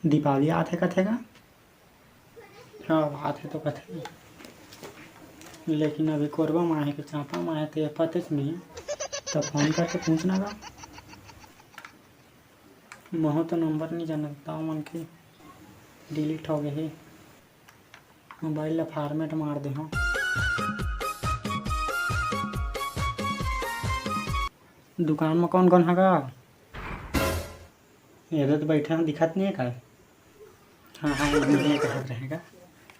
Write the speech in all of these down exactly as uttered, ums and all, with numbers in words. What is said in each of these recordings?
दीपावली आत हे कथे का? हाँ, आत हे तो कथे, लेकिन अभी कोरबा म आहे के चांपा म आहे, ते पतेच नहीं। त फोन करके पूछना का? महू तो नंबर नहीं जानत, ताव मन के डिलीट हो गए हे। मोबाइल ला फॉर्मेट मार दे हो। दुकान म कौन कौन हगा? ये तो बैठे हैं, दिखत नहीं है का? हाँ, हाँ, कुछ नहीं कहत रहेगा,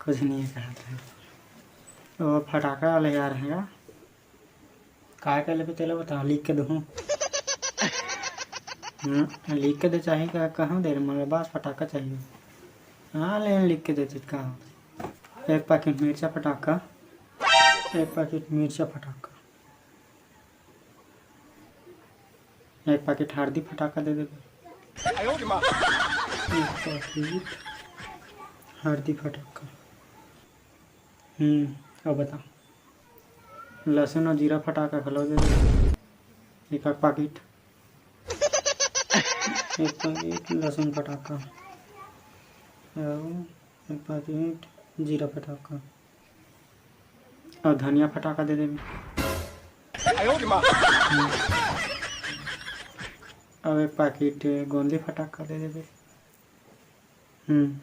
कुछ नहीं कहत रहेगा। वो फटाका वाले आ रहेगा, काय कर लेबे तेला बता, लिख के दूँ। हम्म, लिख के दे, चाहे का, कहाँ दे रे, मगर बस फटाका चाहिए। हाँ, ले लिख के दे दे, कहाँ? एक पैकेट मिर्चा फटाका, एक पैकेट मिर्चा फटाका। एक पैकेट हरदी फटाका दे देबे। एक पैकेट हरदी फटाका। हम्म, अब बता। लहसुन और जीरा फटाका घलो दे देबे। एक, एक पैकेट, एक पैकेट लहसुन फटाका। और एक पैकेट जीरा फटाका। अउ धनिया फटाका दे देबे। हम्म। अउ एक पैकेट गोंदली फटाका दे देबे। हम्म।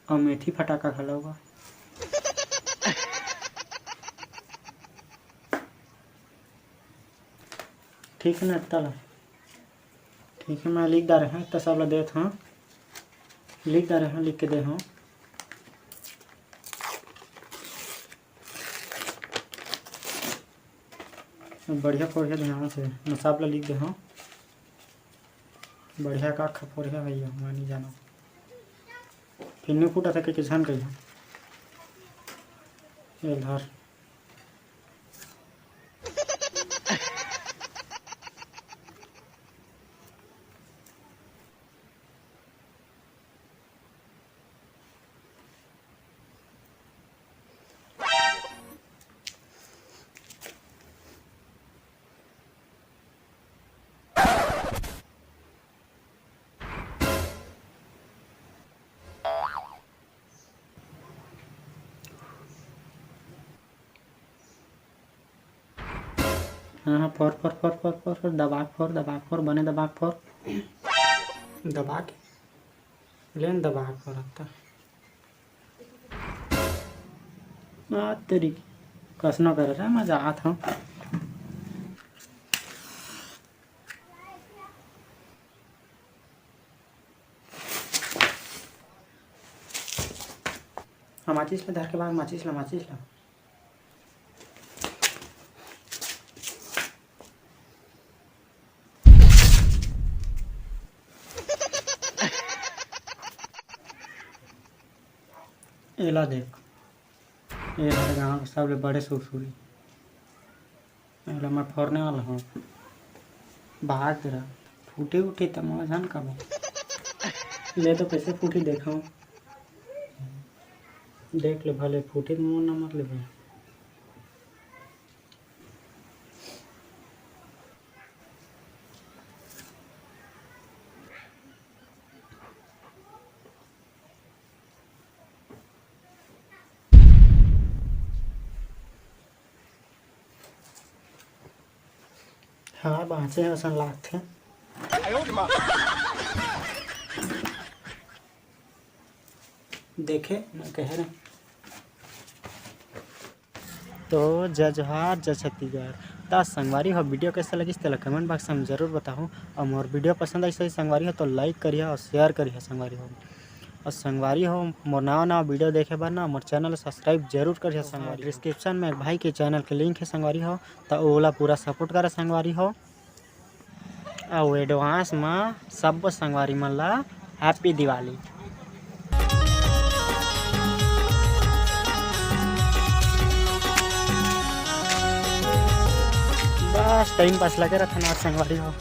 अउ मेथी फटाका घलो बा। ठीक है ना, इतना ला। ठीक है, मैं लिख डारे हँव, इतना सब ला देत हँव, लिख डारे हँव, लिख के दे हँव। बढ़िया फोड़िया ध्यान से, मैं सब ला लिख दे हँव। बढ़िया का खपोरिया भैया, मैं नहीं जाना। फिर नहीं फूटा था कि किसान कहिया। ये धर। हाँ, हाँ, फोर, फोर, फोर, फोर, फोर, फोर, दबा के फोर, दबा के फोर, बने दबा के फोर। दबा के, ले न दबा के फोर अब त। आ, तेरी कसना कर रहा, मैं जात हँव। हाँ, माचिस ला धर के भाग, माचिस ला, माचिस ला। एला देख, ये हर गाँव के सबले बड़े सुरसुरी। एला मैं फोड़ने वाला हूँ। भाग रहा, फूटे उठे त मोला जान का बा। ले तो कैसे फूटी देखा, देख ले भले फूटे त मोर नंबर ले भाई। हाँ, बाँचे हे असन लागथे। देखे, मैं कहे रहे। तो जय जोहार, जय छत्तीसगढ़। त संगवारी हो, video कैसे लगिस तेला comment box में जरूर बताहू। और मोर video पसंद आइस होही संगवारी हो तो like करिहा और share करिहा संगवारी हो। और संगवारी हो, मोर नवा नवा video देखे बर ना मोर channel subscribe जरूर करिहा संगवारी हो। Description में एक भाई के channel के link है संगवारी हो, त ओला पूरा support करा संगवारी हो। अउ advance म सब्बो संगवारी मन ला happy दिवाली। बस time pass लगे रहिथे ना संगवारी हो।